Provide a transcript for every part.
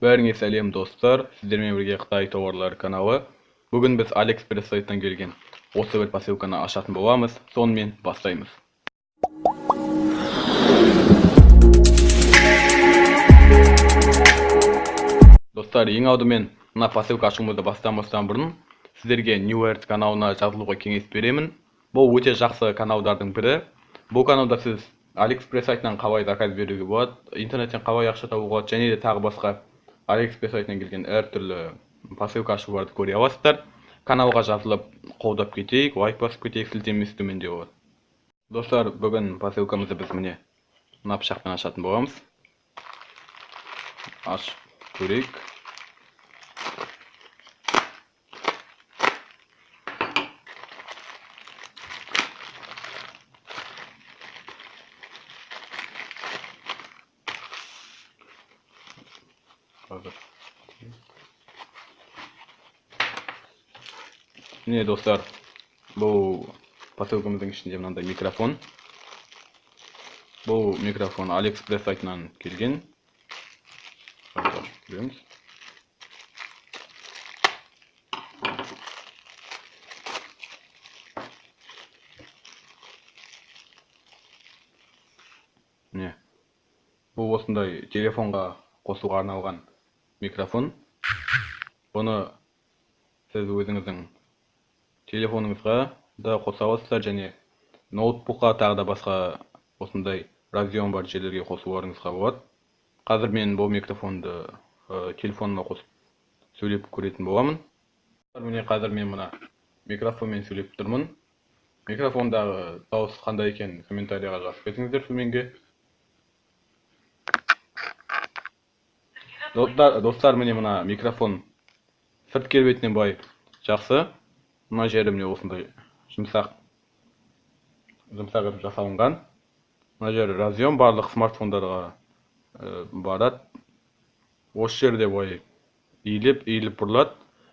Бәріңе сәлем достар, сіздермен бірге Қытай тауарлары каналы. Бүгін біз AliExpress сайтынан келген осы бір посылканы ашатын боламыз. Сонымен бастаймыз. Достар, ең алдымен мына посылка ашуымызды бастамастан бұрын сіздерге New Earth каналына жазылуға кеңес беремін. Бұл өте жақсы каналдардың бірі. Бұл каналда сіз AliExpress сайтынан қалай заказ беруге болады, интернеттен қалай ақша табуға болады, және де тағы басқа AliExpress сайтынан келген әртүрлі посылка ашуларды көре аласыздар. Каналға жазылып қолдап кетейік, лайк басып кетейік, сілтемесі төменде болады. Достар, бүгін посылкамызды біз міне мына пышақпен ашатын боламыз. Ашып көрейік. Міне достар, бұл посылкамыздың ішінде мынандай микрофон. Бұл микрофон AliExpress сайтынан келген. Көреміз. Міне, бұл осындай телефонға қосуға арналған микрофон. Бұны сіз өзіңіздің телефоныңызға да қоса аласыздар және ноутбукқа тағы да басқа осындай разъем бар жерлерге қосуларыңызға болады. Қазір мен бұл микрофонды телефоныма қосып сөйлеп көретін боламын. Міне қазір мен мына микрофонмен сөйлеп тұрмын. Микрофондағы дауыс қандай екенін комментарияға жазып кетіңіздер төменге. Достар, міне мына микрофон сырт келбетінен былай жақсы. Мына жері міне осындай жұмсақ етіп жасалынған. Мына жері разъем, барлық смартфондарға барады. Осы жерде былай иіліп бұрылады.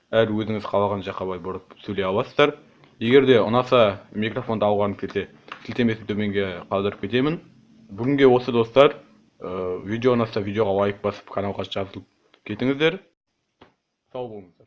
Әр өзіңіз қалаған жаққа былай бұрып сөйлей аласыздар. Егер де ұнаса микрофонды алғаныңыз келсе, сілтемесін төменге қалдырып кетемін. Бүгінге осы достар. Видео ұнаса видеоға лайк басып каналға жазылып кетіңіздер. Сау болыңыздар.